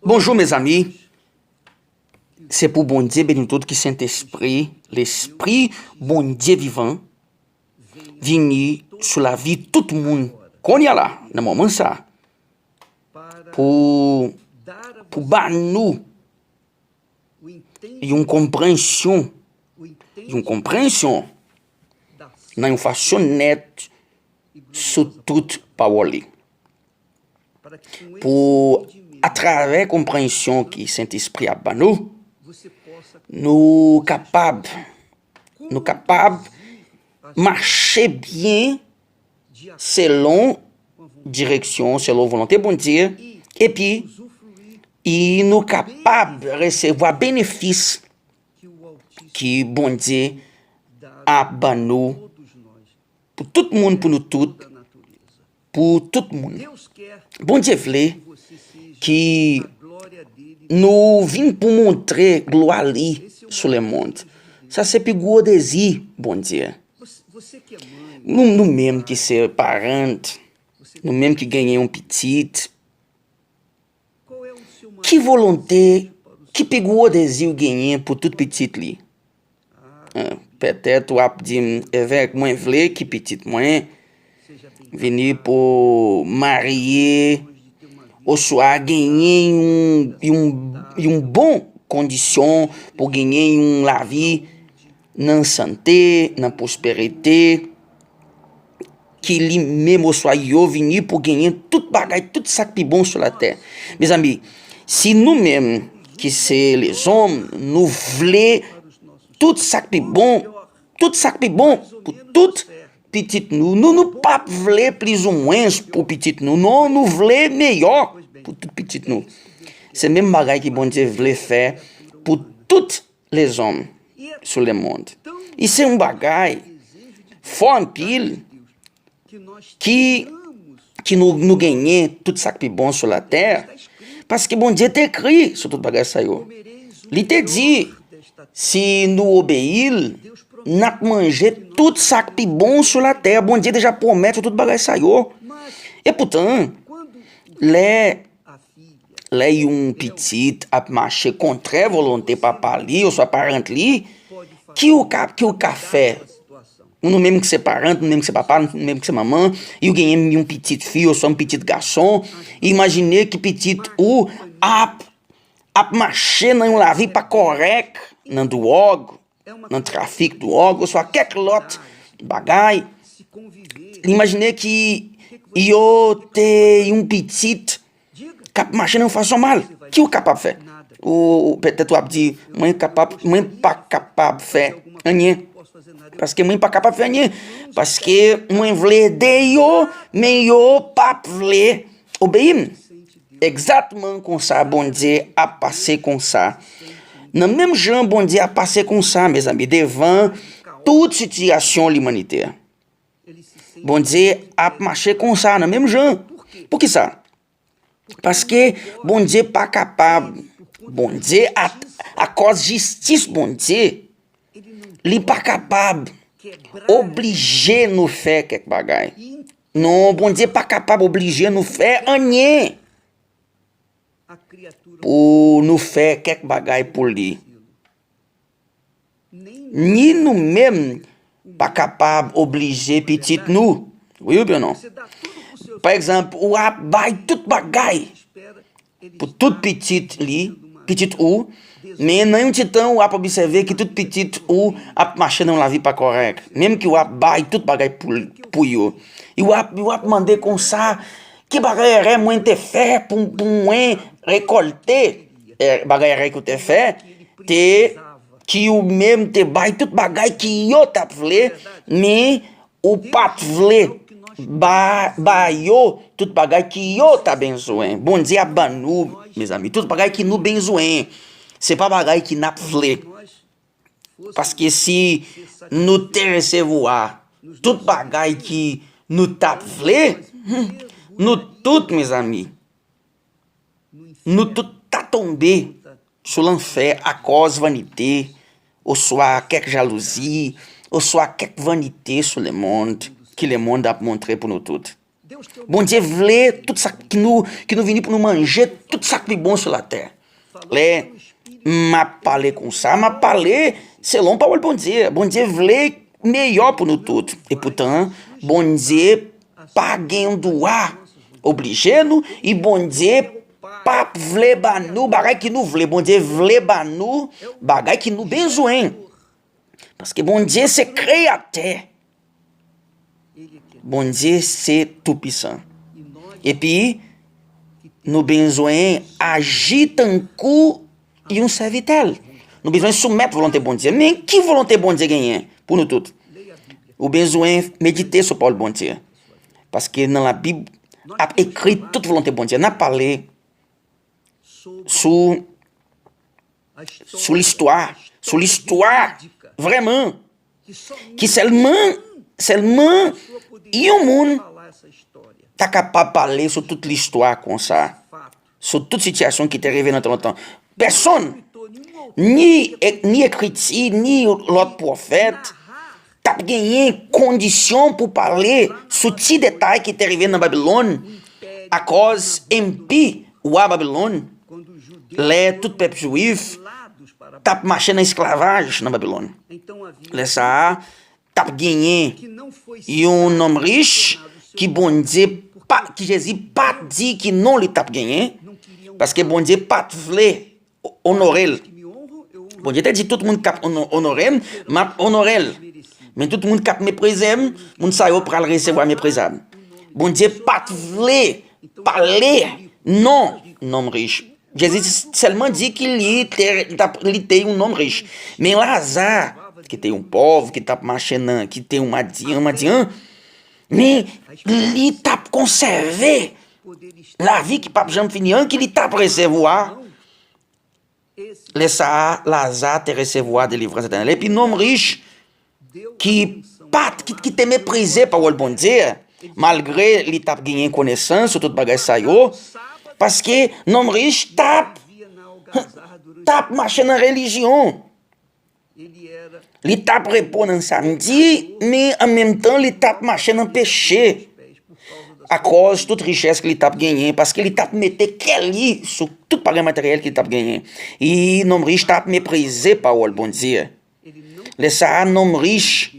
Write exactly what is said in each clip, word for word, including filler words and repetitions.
Bonjou, mezanmi. Se pou Bondye beni nou tout, ki Sentespri, Lespri Bondye vivan, vini sou lavi tout moun kounye a la, nan moman sa, pou, pou ba nou yon konprensyon, yon konprensyon nan yon fason nèt sou tout pawòl li. Pou, atravè konprensyon ki Sentespri ap ban nou, nou kapab, nou kapab mache byen selon direksyon, selon volonte Bondye, epi i nou kapab resevwa benefis ki Bondye ap ban nou, pou tout moun, pou nou tout, pou tout moun. Bondye vle ki nou vin pou montre glwa li sou lemonn. Sa se pi gwo dezi Bondye. Nou, nou menm ki se paran, nou menm ki genyen yon pitit, ki volonte, ki pi gwo dezi w genyen pou tout pitit li? Eh, petèt w ap di m, "Evèk, mwen vle ki pitit mwen vini pou marye, oswa genyen yon, yon, yon bon kondisyon pou genyen yon lavi nan sante, nan pwosperite, ki li menm oswa yo vini pou genyen tout bagay, tout sa k pi bon sou latè." Mezanmi, si nou menm ki se lezòm, nou vle tout sa k pi bon, tout sa k pi bon pou tout pitit nou, nou, nou p ap vle plizoumwens pou pitit nou. Non, nou vle meyè pou tout pitit nou. Se menm bagay ki Bondye vle fè pou tout lezòm sou lemonn. E se yon bagay fò anpil ki, ki nou, nou genyen tout sa k pi bon sou latè, paske Bondye te ekri sou tout bagay sa yo. Li te di, si nou obeyi l, n ap manje tout sa k pi bon sou latè. Bondye deja pwomèt sou tout bagay sa yo. Epoutan, lè, lè yon pitit ap mache kontrè volonte papa li oswa paran li, ki ou ka, ki ou ka fè? Nou menm ki se paran, nou menm ki se papa, nou menm ki se manman, e ou genyen yon pitit fi oswa yon pitit gason, imajine ki pitit ou ap, ap mache nan yon lavi pa kòrèk, nan dwòg, nan trafik dwòg, oswa kèk lòt bagay. Imajine ki yo te yon pitit k ap mache nan yon fason mal. Ki ou kapab fè? Ou, ou petèt w ap di, "Mwen kapab, mwen pa kapab fè anyen. Paske mwen pa kapab fè anyen. Paske mwen vle ede yo, men yo p ap vle obeyi m." Egzakteman konsa Bondye ap pase konsa. Nan menm jan Bondye ap pase konsa, mezanmi, devan tout sitiyasyon limanite a. Bondye ap mache konsa nan menm jan. Poukisa? Paske Bondye pa kapab, Bondye, a, akòz jistis Bondye, li pa kapab oblije nou fè kèk bagay. Non, Bondye pa kapab oblije nou fè anyen pou nou fè kèk bagay pou li. Ni nou menm pa kapab oblije pitit nou. Wi oubyen non? Pa egzanp, w ap bay tout bagay pou tout pitit li, pitit ou, men nan yon ti tan, w ap obsève ki tout pitit ou ap mache nan yon lavi pa kòrèk, menm ki w ap bay tout bagay pou, pou yo. E w ap, w ap mande konsa, "Ki bagay erè mwen te fè pou, pou mwen rekòlte?" E, bagay erè ke w te fè, te ki ou menm te bay tout bagay ki yo t ap vle, men ou pa t vle ba, ba yo tout bagay ki yo ta bezwen. Bondye ap ban nou, mezanmi, tout bagay ki nou bezwen. Se pa bagay ki n ap vle. Paske si nou te resevwa tout bagay ki nou t ap vle, hmm, nou tout, mezanmi, nou tout ta tonbe sou lanfè akòz vanite, oswa kèk jalouzi, oswa kèk vanite sou lemonn, ki lemonn ap montre pou nou tout. Bondye vle tout sa ki nou, ki nou vini pou nou manje, tout sa k pi bon sou latè. Lè m ap pale konsa, m ap pale selon pawòl Bondye. Bondye vle meyè pou nou tout. Epoutan, Bondye pa gen dwa oblije nou, e Bondye p ap vle ba nou bagay ki nou vle. Bondye vle ba nou bagay ki nou bezwen. Paske Bondye se kreyatè. Bondye se toupisan. Epi, nou bezwen aji tankou yon sèvitè l. Nou bezwen soumèt volonte Bondye. Men ki volonte Bondye genyen pou nou tout? Ou bezwen medite sou pawòl Bondye. Paske nan Labib, ap ekri tout volonte Bondye. N ap pale sou, sou listwa, sou listwa, vrèman, ki sèlman, sèlman yon moun ta kapab pale sou tout listwa konsa, sou tout sitiyasyon ki te rive nan tan lontan. Pèsonn, ni, ni ekriti, ni lòt pwofèt, t ap genyen kondisyon pou pale sou ti detay ki te rive nan Babilòn, akòz enpi wa Babilòn, lè tout pèp jwif t ap mache nan esklavaj nan Babilòn. Lè sa a, t ap genyen yon nonm rich ki Bondye pa, ki Jezi pa t di ki non li t ap genyen, paske Bondye pa t vle onore l. Bondye te di, tout moun k ap ono-, onore m, m ap onore l. Men tout moun k ap meprize m, moun sa yo pral resevwa meprizab. Bondye pa t vle pale non nonm rich. Jezi sèlman di ki li te, li t ap, li te yon nonm rich. Men Laza, ki te yon pòv, ki t ap mache nan, ki te yon madyan, madyan, men li t ap konsève lavi ki p ap janm fini an, ki li t ap resevwa. Lè sa a, Laza te resevwa delivrans etènèl. Epi nonm rich ki pa t, ki, ki te meprize pawòl Bondye, malgre li t ap genyen konesans sou tout bagay sa yo, paske nonm rich t ap, t ap mache nan relijyon. Li t ap repo nan samdi, men an menm tan, li t ap mache nan peche akòz tout richès ke li t ap genyen, paske li t ap mete kè li sou tout bagay materyèl ke li t ap genyen. E nonm rich t ap meprize pawòl Bondye. Lè sa a, nonm rich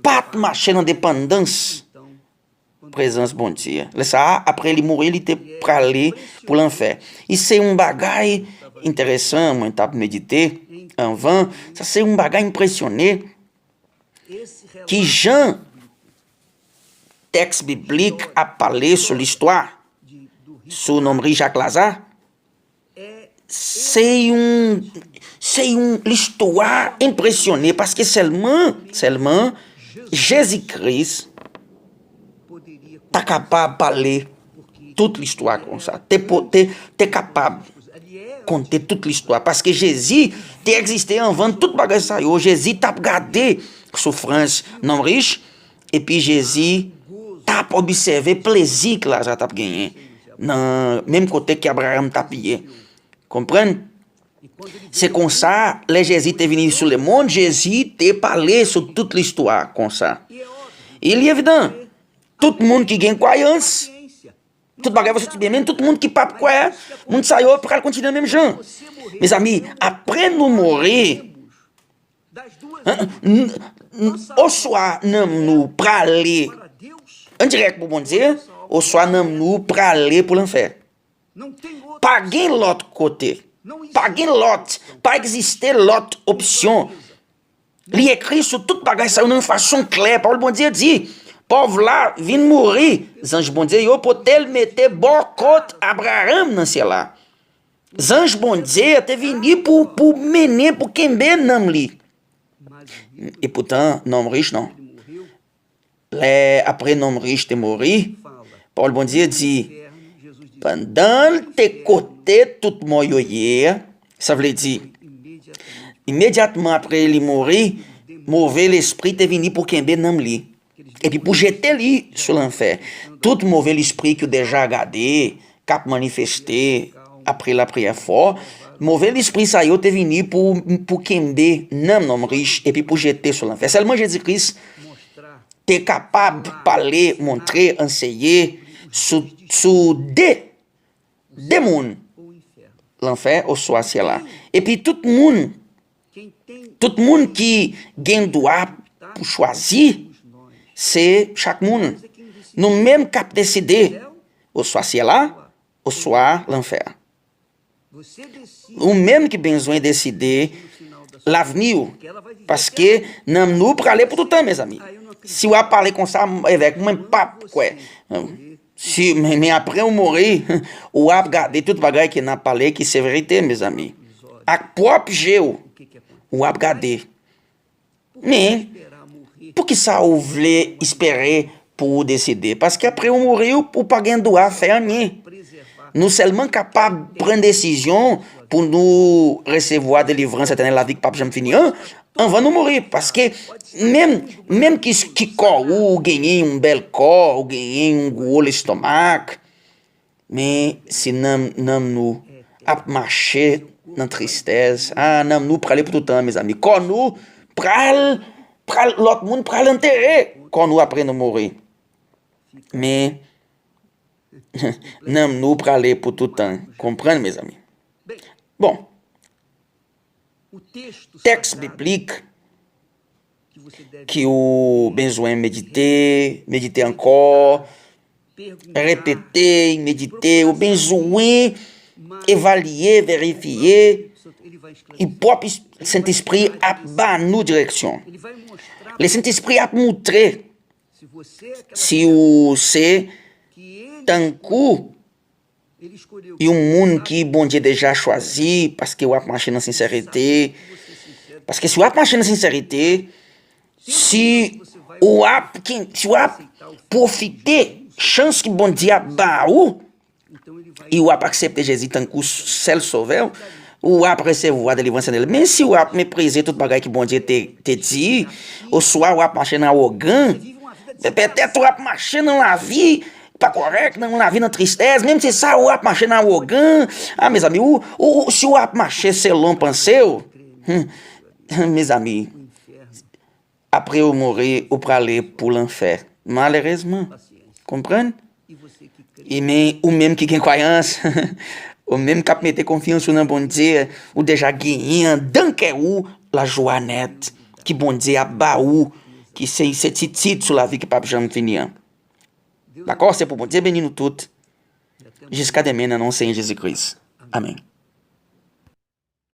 pa t mache nan depandans prezans Bondye. Lè sa a, apre li mouri, li te prale pou lanfè. E se yon bagay enteresan, mwen t ap medite anvan. Sa se yon bagay enpresyonan. Ki jan tèks biblik ap pale sou listwa, sou nonm rich ak Laza? Se yon, se yon listwa enpresyonan, paske sèlman, sèlman Jezi Kris ta kapab pale tout listwa konsa. Te po-, te, te kapab konte tout listwa. Paske Jezi te egziste anvan tout bagay sa yo. Jezi t ap gade soufrans nonm rich, epi Jezi t ap obsève plezi ke Laza t ap genyen nan menm kote ke Abraram t ap ye. Konprann? Se konsa, lè Jezi te vini sou lemonn, Jezi te pale sou tout listwa konsa. E li evidan, tout moun ki gen kwayans, tout bagay va soti byen, men tout moun ki p ap kwè, moun sa yo pral kontinye menm jan. Mezanmi, apre nou mouri, Hein? N-, n-, oswa nanm nou prale an dirèk pou Bondye, oswa nanm nou prale pou lanfè. Pa gen lòt kote. Pa gen lòt. Pa egziste lòt opsyon. Li ekri sou tout bagay sa yo nan yon fason klè. Pawòl Bondye di, pòv la vin mouri. Zanj Bondye yo pote l mete bò kot Abraram nan syèl la. Zanj Bondye a te vini pou, pou mennen, pou kenbe nanm li. Epoutan, nonm rich non. Lè apre nonm rich te mouri, pawòl Bondye di, pandan l te kote tout mò yo ye, sa vle di, imedyatman apre li mouri, move lespri te vini pou kenbe nanm li. Epi pou jete li sou lanfè. Tout move lespri ke w deja gade, k ap manifeste apre lapriyè fò, move lespri sa yo te vini pou, pou kenbe nanm nonm rich epi pou jete sou lanfè. Sèlman Jezi Kris te kapab pale, montre, anseye sou, sou de, de moun, lanfè oswa syèl la. Epi tout moun, tout moun ki gen dwa pou chwazi, se chak moun. Nou menm k ap deside, oswa syèl la, oswa lanfè. Ou menm ki bezwen deside lavni w, paske nanm nou prale pou toutan, mezanmi. Si w ap pale konsa avèk mwen, m p ap kwè. Si, men, men apre w mouri, w ap gade tout bagay ke n ap pale ki se verite, mezanmi. Ak pwòp je w, w ap gade. Men, poukisa ou vle espere pou ou deside? Paske apre ou mouri, ou, ou pa gen dwa fè anyen. Nou sèlman kapab pran desizyon pou nou resevwa delivrans etènèl, lavi k p ap janm fini an, anvan nou mouri. Paske menm, menm ki, ki kò ou, ou genyen yon bèl kò, ou genyen yon gwo lestomak, men si nanm, nanm nou ap mache nan tristès, a, nanm nou prale pou toutan, mezanmi. Kò nou pral, pral, lòt moun pral antere kò nou apre nou mouri. Men, nanm nou prale pou toutan. Konprann, mezanmi? Bon, tèks biblik ki ou bezwen medite, medite ankò, repete, medite, ou bezwen evalye, verifye, li pwòp Sentespri ap ba nou direksyon. Lesentespri ap moutre si ou se tankou yon moun ki Bondye deja chwazi, paske w ap mache nan sensèrite. Paske si w ap mache nan sensèrite, si w ap, si w ap pwofite chans ki Bondye ap ba ou, e w ap aksepte Jezi tankou sèl sovè w, w ap resevwa delivrans etènèl. Men si w ap meprize tout bagay ki Bondye te, te di, oswa w ap mache nan awogan, petèt w ap mache nan lavi pa kòrèk, nan yon lavi nan tristès, menm se sa, w ap mache nan awogan. A, mezanmi, ou, ou, ou, si w ap mache selon panse w, hmm, mezanmi, apre ou mouri, ou prale pou lanfè. Malerezman. Konprann? E men, ou menm ki gen kwayans, ou menm k ap mete konfyans ou nan Bondye, ou deja genyen anndan kè ou lajwa nèt ki Bondye ap ba ou, ki se, se ti tit sou lavi ki p ap janm fini an. Dakò? Se pou Bondye beni nou tout. Jiska demen, nan non Senyè Jezi Kris. Amèn.